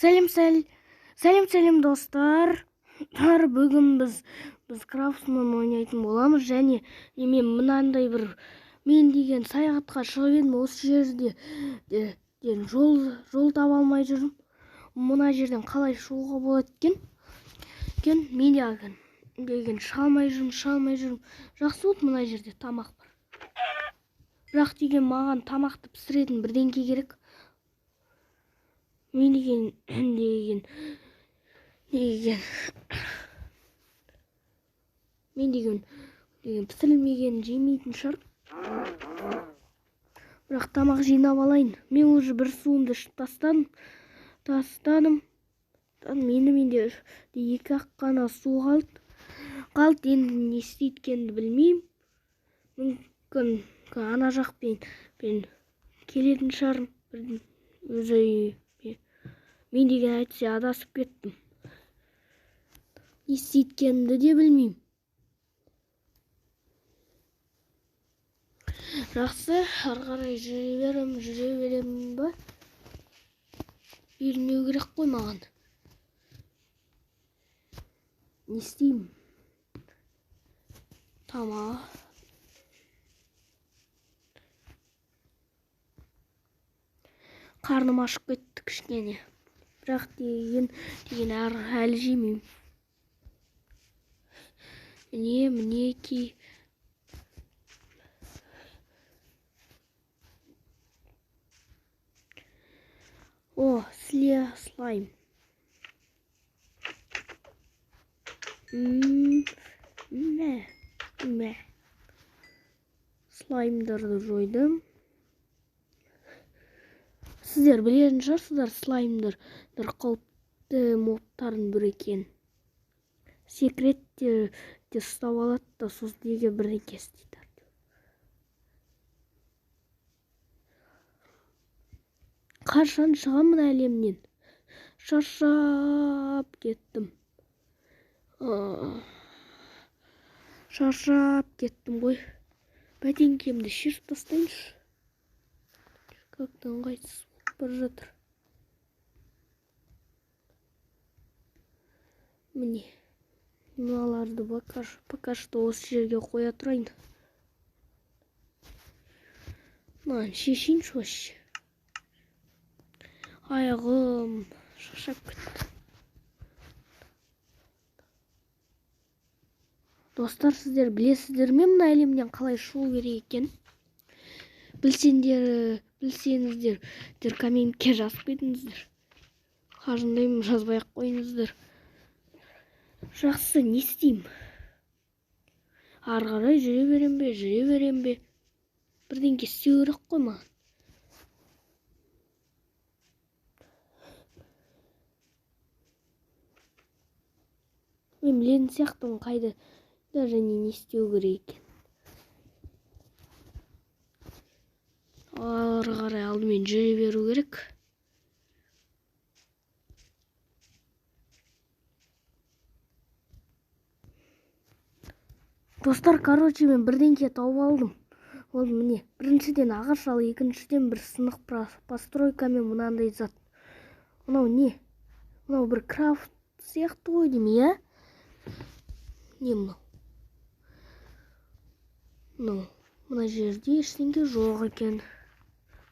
Сәлем сәлем сәлем достар. Бүгін біз Крафтсман ойнайтын боламыз. Және мен мынандай бір мен деген саяхатқа шығып едім, осы жерде жол таба алмай жүрмін. Мына жерден қалай шығуға болады екен? Мен деген шыға алмай жүрмін, Жақсы болды, мына жерде тамақ бар. Бірақ деген маған тамақты пісіретін бірдеңке керек. Мен деген пісірілмеген жемейтін шығар. Бірақ тамақ жинап алайын. Мен уже бір суымды ішіп тастадым. Енді менде екі ақ қана су қалды. Енді не істейді екенімді білмеймін. Мүмкін ана жақпен келетін шығармын. Өзі мен деген әйтсе адасып кеттім. Не істейді екенімді де білмеймін. Жақсы, ары қарай жүре беремін ба? Бермеу керек қой маған. Не істеймін? Тамақ. Қарным ашып кетті кішкене. Бірақ деген әлі жемеймін. Міне, мінекей. О, слайм. Мә. Слаймдарды жойдым. Сіздер білетін шығарсыздар, слаймдар қауіпті мобтардың бірі екен. Секретте ұстап алады да, сосын неге бірдеңке істейді. Қашан шығамын әлемнен? Шаршап кеттім. Шаршап кеттім ғой. Бәтеңкемді шешіп тастайыншы. Как-то ыңғайсыз болып бара жатыр. Міне. Мыналарды пока что осы жерге қоя тұрайын. Мынаны шешейінші вообще. Аяғым шаршап кетті. Достар, сіздер білесіздер ме мына әлемнен қалай шығу керек екен? Білсеңіздер, комментке жазып кетіңіздер. Қажындаймын, жазбай ақ қойыңыздар. Жақсы, не істеймін? Ары қарай жүре берем бе? Бірдеңке істеу керек қой маған. Мен білетін сияқтымын қайда және не істеу керек екен. Ары қарай алдымен жүре беру керек. Достар, короче, мен бірдеңке тауып алдым. Ол міне, біріншіден ағаш, ал екіншіден бір сынық постройкамен мынандай зат. Мынау не? Мынау бір крафт сияқты ғой деймін, иә? Не мынау? Мынау, мына жерде ештеңе жоқ екен.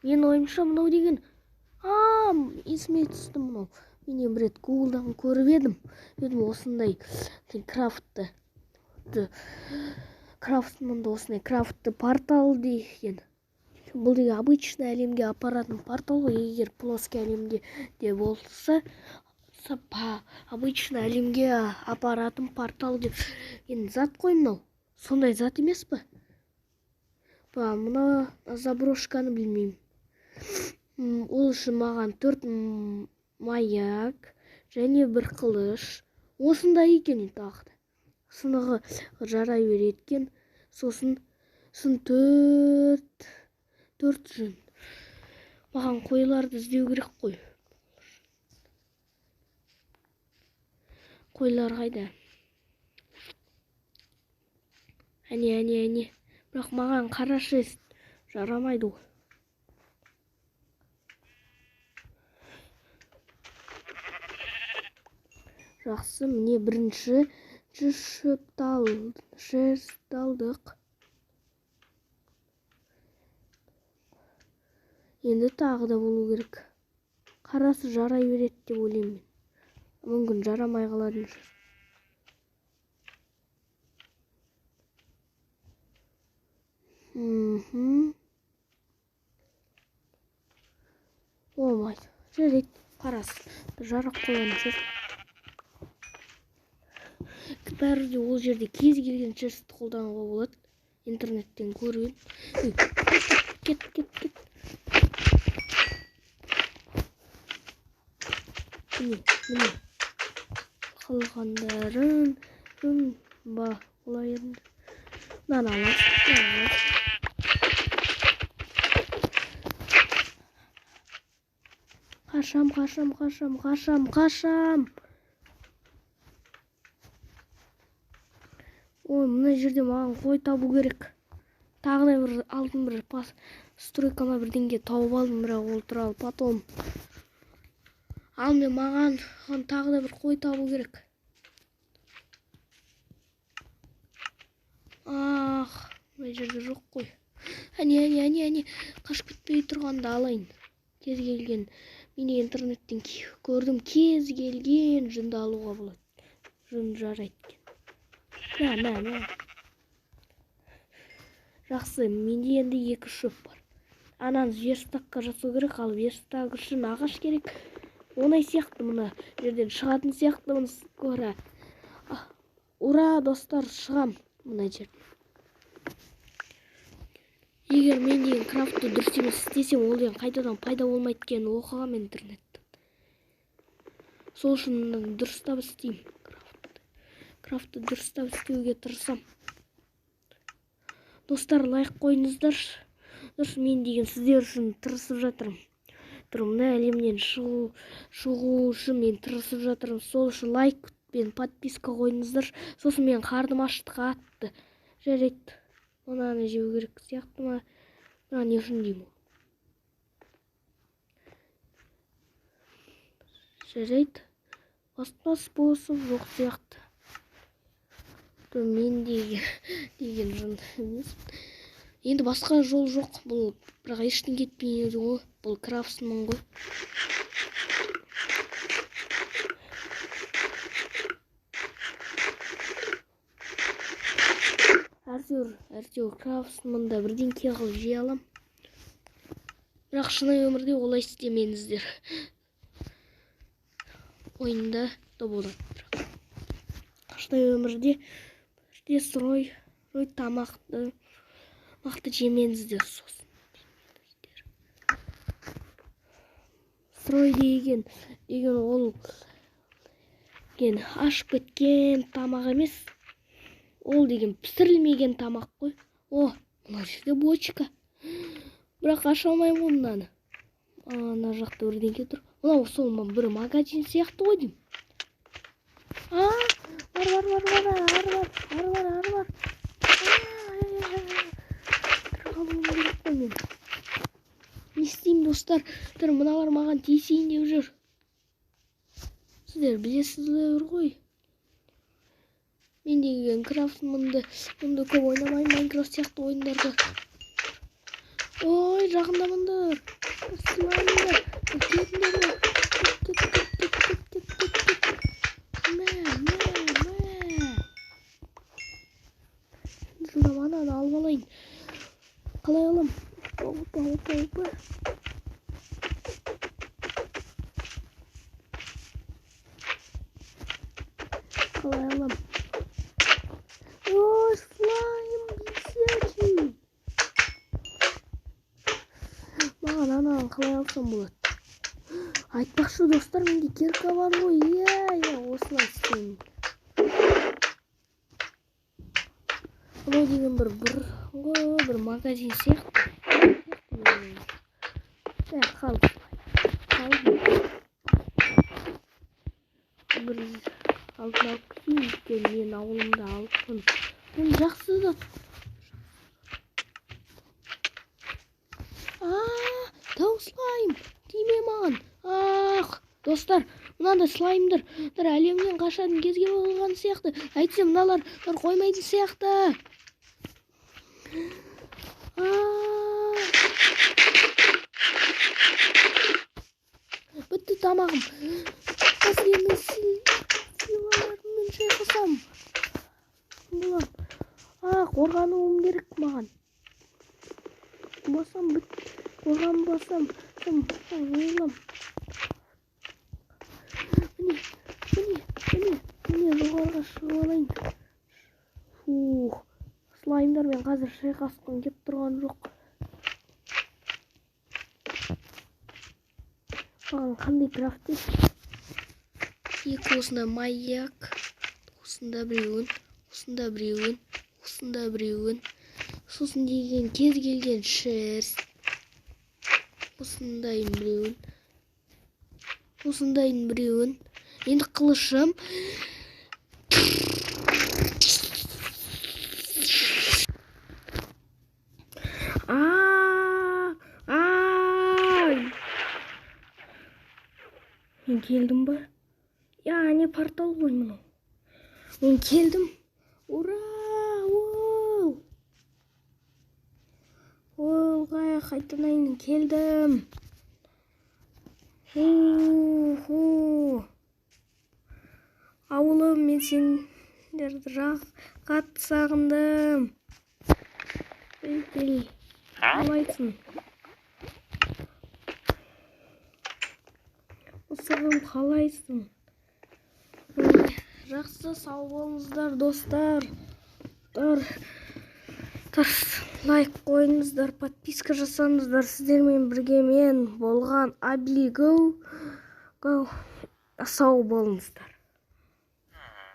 Мен ойымша мынау деген, есіме түсті мынау. Мен бір рет Гуглдан көріп едім. Осындай крафтты. Крафтманда осындай крафтты портал деген. Бұл деген обычный әлемге апаратын портал ғой. Егер плоский әлемде де болса, обычный әлемге апаратын портал деп енді зат қой мынау. Сондай зат емес пе? Мына заброшканы білмеймін. Ол үшін маған 4 маяк және бір қылыш. Осындай екен тағы да. Сынығы жарай береді екен. Сосын 4 жүн. Маған қойларды іздеу керек қой. Қойлар қайда? Әне. Бірақ маған қара шест жарамайды ғой. Жақсы, міне бірінші шөпті алдық. Енді тағы да болу керек. Қарасы жарай береді деп ойлаймын мен. Мүмкін жарамай қалатын шығар. Болмайды. Жарайды, қарасы жарап қойған шығар. Бәрі де ол жерде кез келген шерстті қолдануға болады. Интернеттен көрген. Кет, кет, кет. Міне, міне. Қалғандарын ба, олай енді. Мынаны аламыз, мынаны аламыз. Қашам, қашам, қашам, қашам, қашам. Ой, мына жерде маған қой табу керек. Тағы да бір алтын бір стройка ма бірдеңе тауып алдым, бірақ ол туралы потом. Ал мен маған тағы да бір қой табу керек. Ах, мына жерде жоқ қой. Әне, әне, әне, әне, қашып кетпей тұрғанда алайын. Кез келген, мен интернеттен көрдім, кез келген жүнді алуға болады. Жүн жарайды екен. Мә, мә, мә. Жақсы, менде енді 2 шөп бар. Ананы верстакқа жасау керек, ал верстак үшін ағаш керек. Оңай сияқты, мына жерден шығатын сияқтымын скоро. Ура, достар, шығам мына жерден. Егер мен деген крафтты дұрыс емес істесем, ол деген қайтадан пайда болмайды екенін оқығам интернеттен. Сол үшін дұрыстап істеймін. Крафтты дұрыстап істеуге тырысам. Достар, лайк қойыңыздаршы. Дұрыс, мен деген сіздер үшін тырысып жатырмын. Тұр, мына әлемнен шығу үшін мен тырысып жатырмын. Сол үшін лайк пен подписка қойыңыздаршы. Сосын мен қарным ашты қатты. Жарайды. Мынаны жеу керек сияқты ма? Мына не үшін деймін? Жарайды. Басқа способ жоқ сияқты. Мен деген жын емес. Енді басқа жол жоқ. Бұл бірақ ештеңе кетпейді ғой. Бұл крафтсман ғой. Әйтеуір крафтсманда бірдеңке қылып жей алам. Бірақ шынайы өмірде олай істемеңіздер. Ойында да болады. Бірақ шынайы өмірде бірде сырой тамақты жемеңіздер сосын. Сырой деген ол деген ашып кеткен тамақ емес. Ол деген пісірілмеген тамақ қой. О, мына жерде бочка. Бірақ аша алмаймын ғой мынаны. Ана жақта бірдеңке тұр. Мынау сол бір магазин сияқты ғой деймін. А, бар, бар, бар, бар, ары бар, ары бар, ары бар. Тұра қалуым керек қой мен. Не істеймін, достар? Тұр, мыналар маған тиісейін деп жүр. Сіздер білесіздер ғой. Мен деген крафтмынды, мұнды көп ойнамаймын, Майнкрафт сияқты ойындарды. Ой, жақындамаңдар. Сылаңдар. Кетіңдер. Кет, кет, кет, кет, кет, кет, кет. Мә, мә, мә. Жылдам ананы алып алайын. Қалай алам? Опа, опа, опа. Қалай алам? Ой, слайм бесячий. Маған ананы қалай алсам болады? Айтпақшы, достар, менде кирка бар ғой. Иә, иә, осылай істеймін. Мынау деген бір бұрынғы бір магазин сияқты. Ә, қалды. Қалды. Бір алтын алып кетейін, өйткені мен ауылымда алтын. Бұл жақсы зат. А, тау слайм. Тиме маған. Ах, Достар, мынандай слаймдар әлемнен қашатын кезге болған сияқты. Әйтсе мыналар қоймайтын сияқты. Бітті тамағым. Қазір енді силаларыммен шайқасам болам. Қорғануым керек маған. Басам біт, қорғанбасам өлем. Міне, міне, міне, міне, жоғарыға шығып алайын. Фух, слаймдармен қазір шайқасқым кеп тұрған жоқ. Маған қандай крафт еді? Екі осында маяк, осында біреуін, осында біреуін, осында біреуін. Сосын деген кез келген шерсть, осындайын біреуін, осындайын біреуін. Енді қылышым. Мен келдім ба? Я, не портал ғой мынау. Мен келдім. Ура! Оу! Ол қайтадан келдім. Ху-ху. Ауылым, мен сендерді қатты сағындым. Ей, қалайсың? Мысығым, қалайсың? Жақсы, сау болыңыздар, достар. Лайк қойыңыздар, подписка жасаңыздар. Сіздермен бірге мен болған Абилго. Сау болыңыздар.